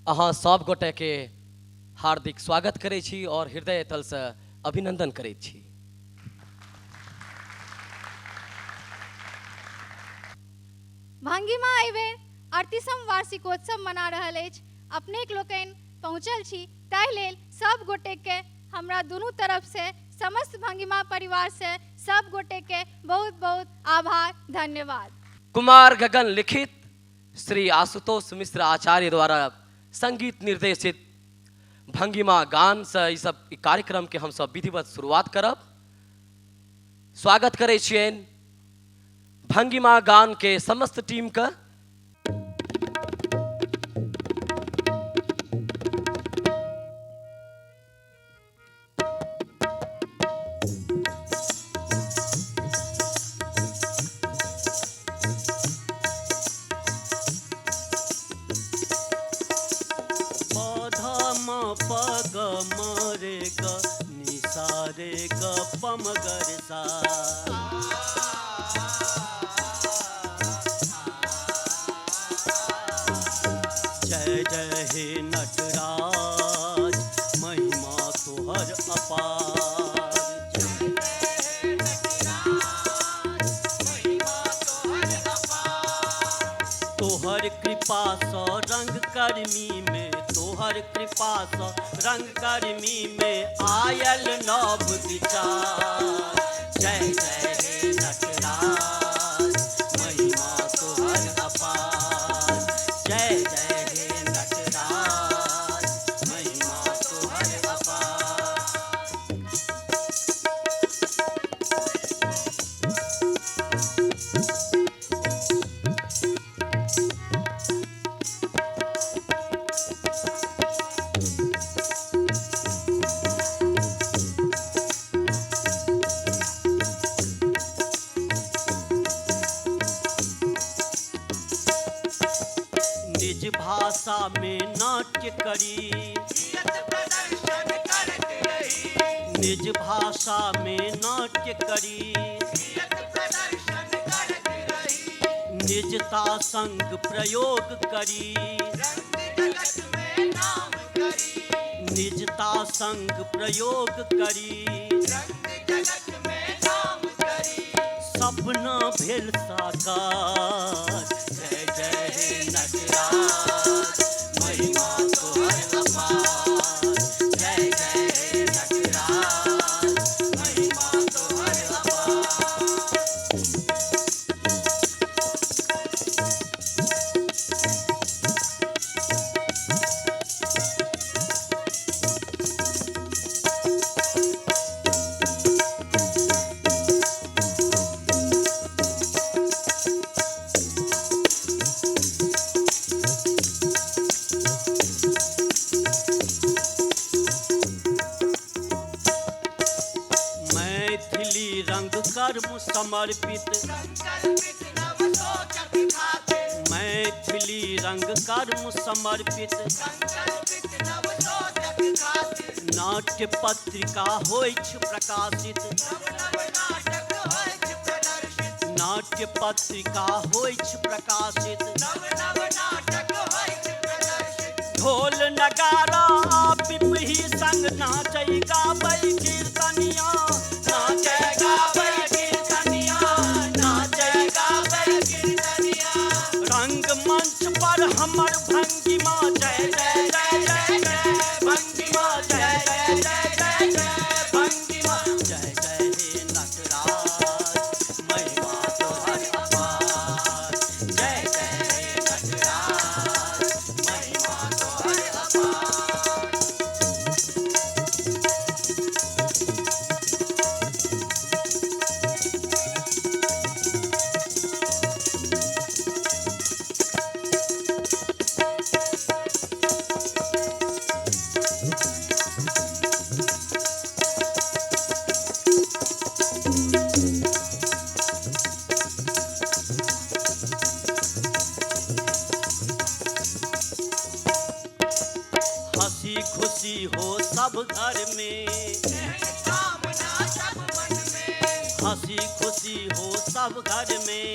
अहाँ सब गोटे के हार्दिक स्वागत करै छी और हृदय तल से अभिनंदन करै छी। भंगिमा एहि बेर 38म वार्षिकोत्सव मना रहल अछि। अपनेक लोकनि पहुँचल छी, ताहि लेल सब गोटे के हमरा दुनू तरफ से समस्त भंगिमा परिवार से सब गोटे के बहुत बहुत आभार, धन्यवाद। कुमार गगन लिखित श्री आशुतोष मिश्र आचार्य द्वारा संगीत निर्देशित भंगिमा गान से ई सब कार्यक्रम के हम सब विधिवत शुरुआत करब। स्वागत करै छियनि भंगिमा गान के समस्त टीम के। जय जय हे नटराज, महिमा तोहर अपार। तोहर कृपा सँ रंग कर्मी में, तोहर कृपा सँ रंग कर्मी में आयल नव विचार। जय जय हे नटराज, महिमा तोहर अपार। जय जय हे नटराज, महिमा तोहर अपार। निज भाषा में नाट्य करी, निज भाषा में नाट्य करी, निजता संग प्रयोग करी, निजता संग प्रयोग करी, सपना भेल साकार। जय जय हे नटराज, महिमा तोहर अपार। जय जय हे नटराज, महिमा तोहर अपार। मैथिली रंग कर्म समर्पित, मैथिली रंग कर्म समर्पित, नाट्य पत्रिका होइछ प्रकाशित, नाट्य पत्रिका होइछ प्रकाशित। ढोल नगारा पिपही संग नाचै गाबै कीर्तनिया, नाचै गाबै कीर्तनिया, नाचै गाबै कीर्तनिया। रंग मंच पर हमर भंगिमा, जय जय जय जय जय भंगिमा, जय जय जय जय जय भंगिमा। जय जय हे नटराज, महिमा तोहर अपार। जय जय हे नटराज, महिमा तोहर अपार। हंसी खुशी हो सब घर में, हंसी खुशी हो सब घर में,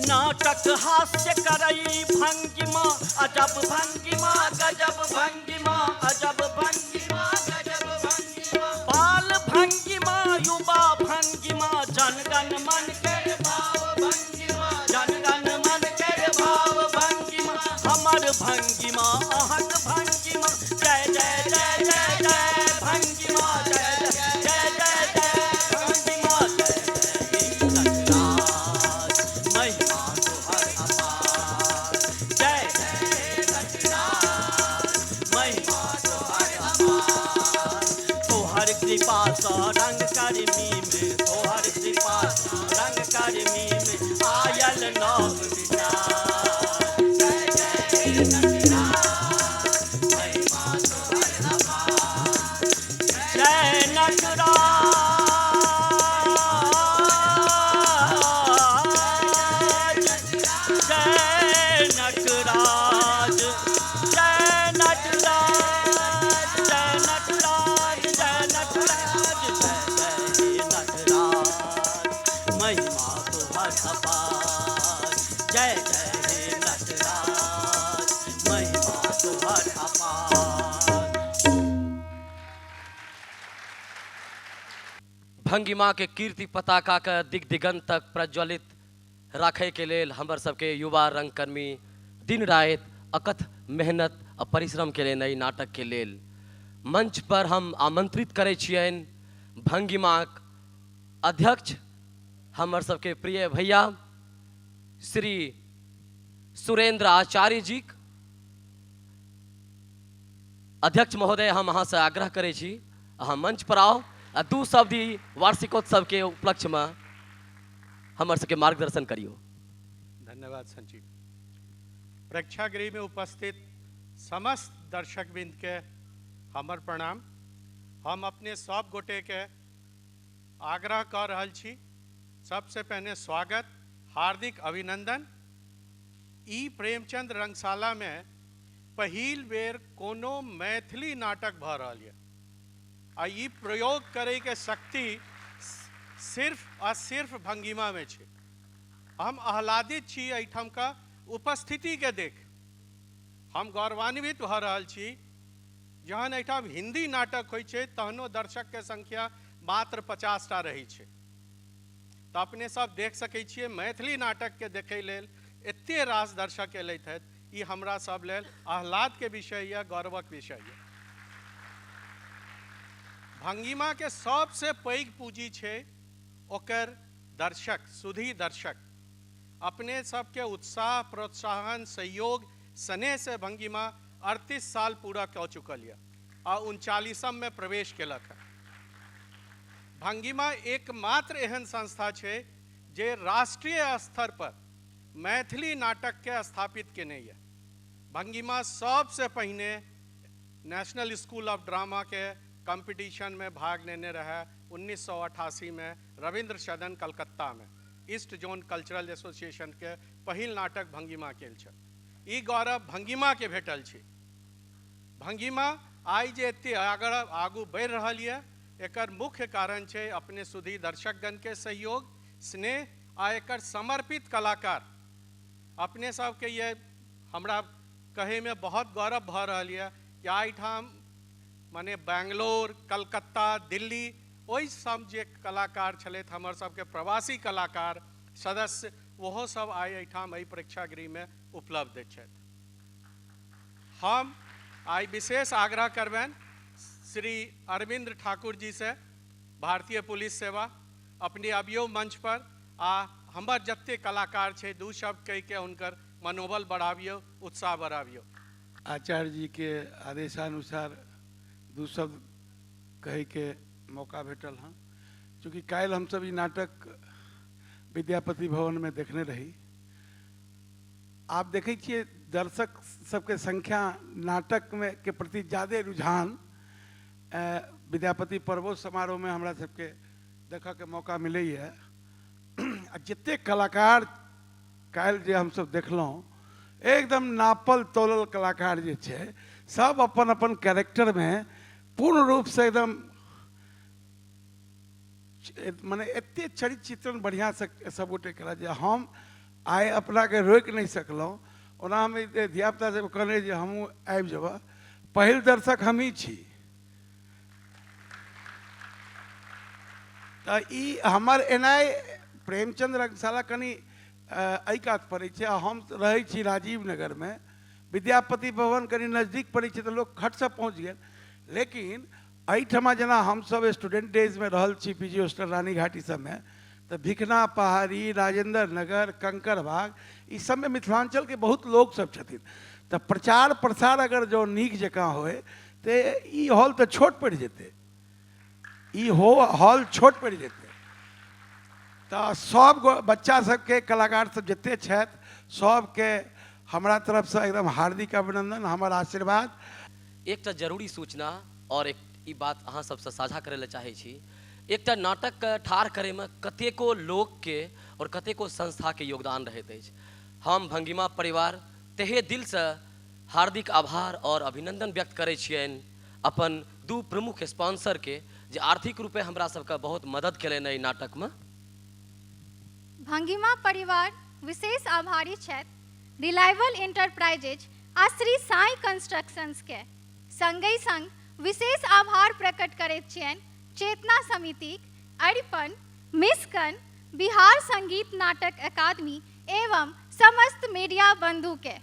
नाट्य नाटक हास्य करई भंगिमा, अजब भंगिमा गजब भंगिमा, अजब भंगिमा गजब भंगिमा। बाल भंगिमा युवा भंगिमा, जन गण मन के भाव भंगिमा, जन गण मन के भाव भंगिमा। हमर भंगिमा अहक भंगिमा, जय जय जय जय जय भंगिमा, जय जय जय जय जय भंगिमा। जय जय नटराज महिमा तोहर अपार, जय जय नटराज महिमा तोहर अपार। तोहर कृपा सँ रंग कर्मी में, तोहर कृपा सँ रंग कर्मी में आयल नव विचार। जय जय नटराज महिमा तोहर अपार, जय नटराज, जय नटराज, जय नटराज, जय नटराज, जय नटराज, जय जय नटराज महिमा तोहर अपार, जय जय नटराज महिमा तोहर अपार। भंगिमा के कीर्ति पताका के दिग दिगंत तक प्रज्वलित राखै के लेल हमर सबके युवा रंगकर्मी दिन राति अकथ मेहनत आ परिश्रम के लेल नाटक के लेल मंच पर हम आमंत्रित करै छियनि भंगिमाक अध्यक्ष हमर सबके प्रिय भैया श्री सुरेंद्र आचार्य जी। अध्यक्ष महोदय, हम अहाँ से आग्रह करै छी, अहाँ मंच पर आउ आ दू शब्द ई वार्षिकोत्सव के उपलक्ष्य में हमर सबके मार्गदर्शन करियो। धन्यवाद संजीव। प्रेक्षागृह में उपस्थित समस्त दर्शकवृंद के हमर प्रणाम। हम अपने सब गोटे के आग्रह कर रहल छी, सबसे पहले स्वागत, हार्दिक अभिनंदन। ई प्रेमचंद रंगशाला में पहिल बेर कोनो मैथिली नाटक भऽ रहल यऽ आ ई प्रयोग करे के शक्ति सिर्फ आ सिर्फ भंगिमा में छै। हम आह्लादित छी एहिठाम का उपस्थिति के देख, हम गौरवान्वित भऽ रहल छी। जहन एहिठाम हिंदी नाटक होइ छै तहनो दर्शक के संख्या मात्र 50टा रहै छै, तऽ अपने सब देख सकै छियै मैथिली नाटक के देखै लेल एते रास दर्शक एलथि हँ। ई हमरा सब लेल आह्लाद के विषय यऽ, गौरवक विषय यऽ। भंगिमा के सबसे पैघ पूंजी छै ओकर दर्शक, सुधी दर्शक। अपने सबके उत्साह, प्रोत्साहन, सहयोग, स्नेह से भंगिमा 38 साल पूरा कऽ चुकल यऽ आ 39 में प्रवेश केलक हँ। भंगिमा एकमात्र एहन संस्था छै जे राष्ट्रीय स्तर पर मैथिली नाटक के स्थापित केने यऽ। भंगिमा सबसे पहिने नेशनल स्कूल ऑफ ड्रामा के कंपटीशन में भाग लेने रहे 1988 में रविंद्र सदन कलकत्ता में ईस्ट जोन कल्चरल एसोसिएशन के पहिल नाटक भंगिमा केल छल। ई गौरव भंगिमा के भेटल छै। भंगिमा आइ जे एते आगू बढ़ि रहल यऽ, एकर मुख्य कारण छै अपने सुधी दर्शकगण के सहयोग, स्नेह आ एकर समर्पित कलाकार। अपने सबके ये हमरा कहै में बहुत गौरव भऽ रहल यऽ कि एहिठाम माने बैंगलोर, कलकत्ता, दिल्ली ओहि सब जे कलाकार छलथि, हमर सबके प्रवासी कलाकार सदस्य, ओहो सब आइ एहिठाम एहि प्रेक्षागृह में उपलब्ध छथि। हम आइ विशेष आग्रह करबनि श्री अरविंद्र ठाकुर जी से, भारतीय पुलिस सेवा, अपने अबियो मंच पर आ हमर जते कलाकार छै दू शब्द कहि के हुनकर मनोबल बढ़ाबियो, उत्साह बढ़ाबियो। आचार्य जी के आदेशानुसार दू शब्द कहे के मौका भेटल हँ। चूँकि काल्हि हमसब ई नाटक विद्यापति भवन में देखने रही, आप देखै छियै दर्शक सबके संख्या नाटक में के प्रति ज्यादे रुझान विद्यापति पर्वो समारोह में हमरा सबके देखऽ के मौका मिलैए। आ जते कलाकार काल्हि जे हमसब देखलहुँ, एकदम नापल तौलल कलाकार जे छै सब अपन अपन कैरेक्टर में पूर्ण रूप से एकदम माने एते चरित्र चित्रण बढ़िया से सब गोटे केला जे हम आइ अपनाके रोकि नहि सकलहुँ। ओना हम धियापुता सबके कहने जे हमहूँ आबि जेबह, पहिल दर्शक हमही छी। तऽ ई हमर एनाइ प्रेमचंद रंगशाला कनि एहि कात पड़ै छै आ हम रहै छी राजीव नगरमे। विद्यापति भवन कनि नजदीक पड़ै छै तऽ लोक खटसँ पहुँच गेल, लेकिन एहिठमा जेना हमसब स्टूडेंट डेजमे रहल छी पी जी हॉस्टल रानीघाट ई सबमे, तऽ भिखना पहाड़ी, राजेंद्र नगर, कंकड़बाग ई सबमे मिथिलाञ्चलके बहुत लोक सब छथिन। तऽ प्रचार प्रसार अगर जँ नीक जकाँ होइ तऽ ई हॉल तऽ छोट पड़ि जेतै, ई हॉल छोट पड़ि जेतै। तऽ सब बच्चा सबके, कलाकार सब जते छथि सबके हमरा तरफसँ एकदम हार्दिक अभिनंदन, हमर आशीर्वाद। एकटा जरूरी सूचना और एक ई बात अहाँ सबसँ साझा करै लए चाहै छी। एकटा नाटकके ठाढ़ करैमे कतेको लोकके और कतेको संस्थाके योगदान रहैत अछि। हम भंगिमा परिवार तहे दिलसँ हार्दिक आभार और अभिनंदन व्यक्त करै छियनि अपन दू प्रमुख स्पॉन्सरके जे आर्थिक रूपे हमरा सबके बहुत मदद केलनि एहि नाटकमे। भंगिमा परिवार विशेष आभारी छथि रिलायबल एंटरप्राइजेज आ श्री साई कंस्ट्रक्शंस के। संगहि संग विशेष आभार प्रकट करैत छियनि चेतना समितिक, अरिपन, मिसकन, बिहार संगीत नाटक अकादमी एवं समस्त मीडिया बंधु के।